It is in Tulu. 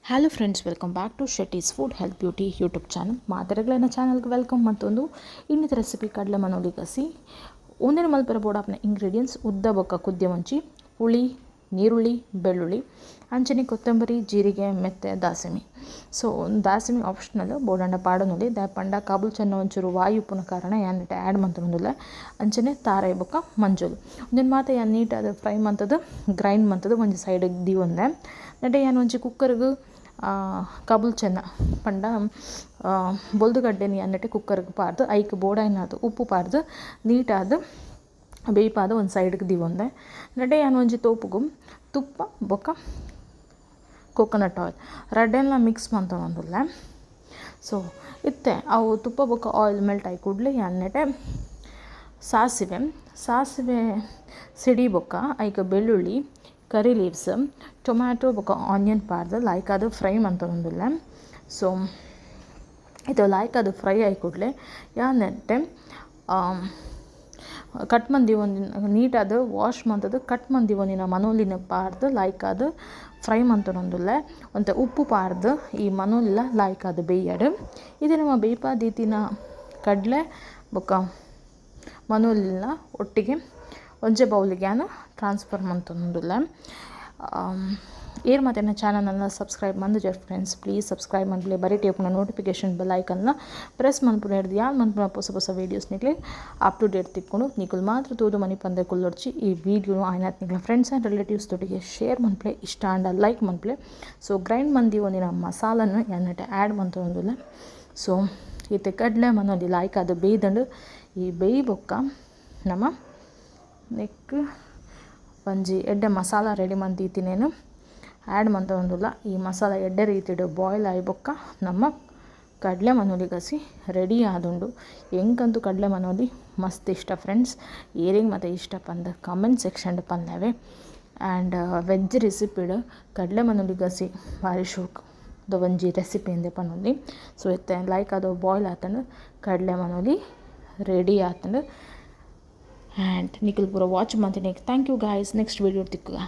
Hello friends, welcome back to Shetty's food health beauty YouTube channel. ಮಾತೆರೆಗ್ಲಾ ಚಾನಲ್ಗೆ welcome. ಮತ್ತೊಂದು ಇನ್ನಿತರ recipe ಕಡಲೆ ಮನೋಲಿ ಗಸಿ. ಒಂದಿನ ಮಲ್ಪೆರ ಬೋಡಾಪುನ ಇಂಗ್ರೀಡಿಯೆಂಟ್ಸ್: ಉದ್ದ ಬೊಕ್ಕ ಕುದ್ಯ ಮುಂಚಿ, ಪುಳಿ, ನೀರುಳ್ಳಿ, ಬೆಳ್ಳುಳ್ಳಿ, ಅಂಚನೆ ಕೊತ್ತಂಬರಿ, ಜೀರಿಗೆ, ಮೆತ್ತೆ, ದಾಸೆಮಿ. ಸೊ ದಾಸೆಮಿ ಆಪ್ಷನಲ್, ಬೋಡಂಡ ಪಾಡೊನೊಲಿ. ದಾಯೆ ಪಂಡ ಕಾಬೂಲ್ ಚೆನ್ನ ಒಂಚೂರು ವಾಯು ಉಪ್ಪುನ ಕಾರಣ ಯಾನ್ ನೆಟ್ ಆ್ಯಡ್ ಮಂತೊಂದುಲ್ಲೆ. ಅಂಚನೆ ತಾರಾಯಿ ಬೊಕ್ಕ ಮಂಜೊಲು. ಉಂದೆನ್ ಮಾತ ಯಾನ್ ನೀಟಾದ್ ಫ್ರೈ ಮಂತುದು, ಗ್ರೈಂಡ್ ಮಂತುದು ಒಂಜಿ ಸೈಡ್ಗೆ ದೀವೊಂದೆ. ನೆಟೆ ಯಾನ್ ಒಂಜಿ ಕುಕ್ಕರ್ಗ್ ಕಾಬೂಲ್ ಚೆನ್ನ ಪಂಡ ಬೊಲ್ದುಗಡ್ಡೆನ್ ಯಾನ್ ನೆಟೆ ಕುಕ್ಕರ್ಗ್ ಪಾಡ್ದ್, ಐಕ್ ಬೋಡಾಯಿನಾತ್ ಉಪ್ಪು ಪಾಡ್ದ್, ನೀಟಾದ್ ಬೇಯ್ಪಾದ್ ಒಂದು ಸೈಡ್ಗೆ ದೀವೊಂದೆ. ನೆಟೆ ಯಾನ್ ಒಂಜಿ ತೋಪುಗು ತುಪ್ಪ ಬೊಕ್ಕ ಕೊಕೊನಟ್ ಆಯಿಲ್ ರಡ್ಡೆನ್ಲ ಮಿಕ್ಸ್ ಮಂತೊಂದುಲ್ಲೆ. ಸೊ ಇತ್ತೆ ಅವು ತುಪ್ಪ ಬೊಕ್ಕ ಆಯಿಲ್ ಮೆಲ್ಟ್ ಆಯಿ ಕೂಡಲೇ ಯಾನ್ ನೆಟೆ ಸಾಸಿವೆ, ಸಾಸಿವೆ ಸಿಡಿ ಬೊಕ್ಕ ಐಕ್ ಬೆಳ್ಳುಳ್ಳಿ, curry leaves, tomato ಬೊಕ್ಕ ಆನಿಯನ್ ಪಾಡ್ದ್ ಲಾಯ್ಕಾದ್ ಫ್ರೈ ಮಂತೊಂದುಲ್ಲೆ. ಸೊ ಇದು ಲಾಯ್ಕಾದ್ ಫ್ರೈ ಆಯಿ ಕೂಡಲೇ ಯಾನ್ ನೆಟೆ ಕಟ್ ಮಂದಿವೊಂದಿನ, ನೀಟಾದ್ ವಾಶ್ ಮಂತುದು ಕಟ್ ಮಂದಿವೊಂದಿನ ಮನೋಲಿನ ಪಾಡ್ದ್ ಲಾಯ್ಕಾದ್ ಫ್ರೈ ಮಂತೊಂದುಲ್ಲೆ. ಒಂತೆ ಉಪ್ಪು ಪಾಡ್ದ್ ಈ ಮನೋಲಿಲ ಲಾಯ್ಕಾದ್ ಬೇಯ್ಯಡ್. ಇದು ನಮ್ಮ ಬೇಯ್ಪಾದೀತಿನ ಕಡಲೆ ಬೊಕ್ಕ ಮನೋಲಿನ ಒಟ್ಟಿಗೆ ಒಂಜೆ ಬೌಲಿಗೆ ಯಾನ್ ಟ್ರಾನ್ಸ್ಫರ್ ಮಂತೊಂದುಲ್ಲೆ. ಏರ್ ಮಾತ ಎನ್ನ ಚಾನಲ್ನ ಸಬ್ಸ್ಕ್ರೈಬ್ ಮಂದುಜರ್ friends, please subscribe ಮನ್ಪುಲೆ. ಬರಿಟೆ ಉಪ್ಪುನ ನೋಟಿಫಿಕೇಶನ್ ಬೆಲ್ ಐಕನ್ನ ಪ್ರೆಸ್ ಮನ್ಪುನೆರ್ದ್ ಯಾನ್ ಮನ್ಪುನ ಪೊಸ ಪೊಸ ವೀಡಿಯೋಸ್ ನಿಕ್ಲೆ up to date ತಿಕ್ಕುಂಡು. ನಿಕುಲು ಮಾತ್ರ ತೂದು ಮನಿಪಂದೆ ಕುಲ್ಲೊಡ್ಚಿ, ಈ ವೀಡಿಯೋ ಆಯ್ನಾತ್ ನಿಕ್ಲೆ friends and relatives ದೊಟ್ಟಿಗೆ ಶೇರ್ ಮನ್ಪುಲೆ. ಇಷ್ಟ ಆಂಡ ಲೈಕ್ ಮನ್ಪುಲೆ. ಸೊ ಗ್ರೈಂಡ್ ಮಂದಿವೊಂದಿನ ಮಸಾಲನ್ ಯಾನ್ ನೆಟೆ ಆ್ಯಡ್ ಮಂತೊಂದುಲ್ಲೆ. ಸೊ ಇತ್ತೆ ಕಡಲೆ ಮನೊಲಿ ಲಾಯ್ಕಾದ್ ಬೇಯ್ದಂಡು. ಈ ಬೇಯ್ ಬೊಕ್ಕ ನಮ ನೆಕ್ಕ್ ಒಂಜಿ ಎಡ್ಡೆ ಮಸಾಲ ರೆಡಿ ಮಂತಿತ್ತಿನೇನು ಆ್ಯಡ್ ಮಂತೊಂದುಲ್ಲ. ಈ ಮಸಾಲ ಎಡ್ಡೆ ರೀತಿಡ್ ಬಾಯ್ಲ್ ಆಯಿ ಬೊಕ್ಕ ನಮ್ಮ ಕಡಲೆ ಮನೋಲಿ ಗಸಿ ರೆಡಿ ಆದುಂಡು. ಎಂಕಂತೂ ಕಡಲೆ ಮನೋಲಿ ಮಸ್ತ್ ಇಷ್ಟ ಫ್ರೆಂಡ್ಸ್. ಏರೆಗ್ ಮಾತ ಇಷ್ಟ ಪಂದ್ ಕಮೆಂಟ್ ಸೆಕ್ಷನ್ ಪನ್ಲೆವೆ. ಆ್ಯಂಡ್ ವೆಜ್ ರೆಸಿಪಿಡ್ ಕಡಲೆ ಮನೋಲಿ ಗಸಿ ಬಾರಿ ಶೋಕ್ ದ ಒಂಜಿ ರೆಸಿಪಿ ಇಂದೆ ಪನೊಲಿ. ಸೊ ಇತ್ತೆ ಲೈಕ್ ಅದು ಬಾಯ್ಲ್ ಆತಂಡ್, ಕಡಲೆ ಮನೋಲಿ ರೆಡಿ ಆತಂಡ್. ಆ್ಯಂಡ್ ನಿಕುಲು ಪೂರ ವಾಚ್ ಮಂತಿನೆಕ್ thank you guys. Next video ತಿಕ್ಕುಗ.